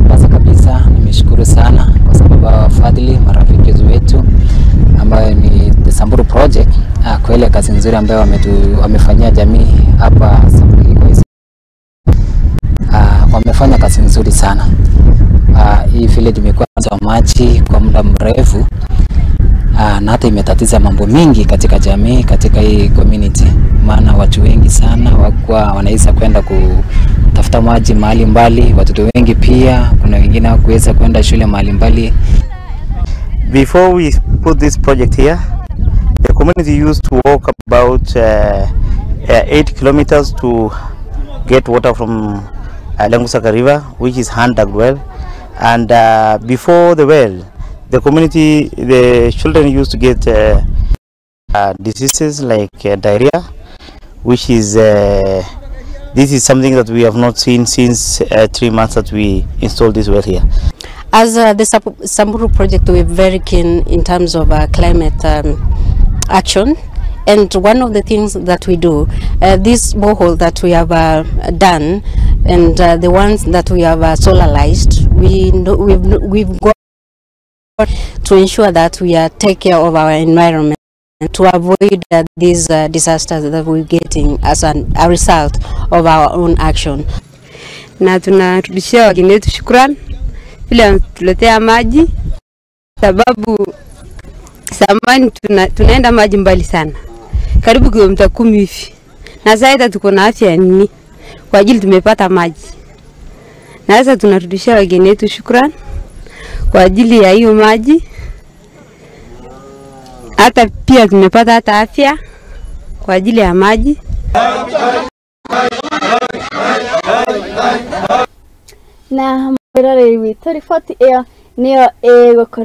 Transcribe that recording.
Kwanza kabisa nimeshukuru sana kwa sababu wafadhili marafiki wetu ambayo ni The Samburu Project, kwa ile kazi nzuri ambayo wamefanyia jamii hapa Samburu. Wamefanya kazi nzuri sana. Hii village imekuwa na maji kwa muda mrefu, na hata imetatiza mambo mingi katika jamii, katika hii community. Maana watu wengi sana wakuwa wanaweza kwenda kutafuta maji mahali mbali, watoto wengi pia, kuna wengine hawakuweza kwenda shule mahali mbali. Before we put this project here, the community used to walk about 8 kilometers to get water from Lengusaka River, which is hand dug well. And before the well, the community, the children used to get diseases like diarrhea, which is this is something that we have not seen since 3 months that we installed this well here. As the Samburu Project, we're very keen in terms of climate action. And one of the things that we do, this borehole that we have done, and the ones that we have solarized, we've got to ensure that we are take care of our environment to avoid these disasters that we're getting as a result of our own action. Na tunarudishia wageni wetu shukrani vile wanatuletea maji, sababu zamani tunaenda maji mbali sana, karibu kilomita 10 hivi, na sasa tuko na afya nini kwa ajili tumepata maji. Na sasa tunarudishia wageni wetu shukrani kwa ajili ya hiyo maji, hata pia tumepata hata afya kwa ajili ya maji. Na mwiroreri witũ riboti ĩyo nĩyo ĩgũkorwo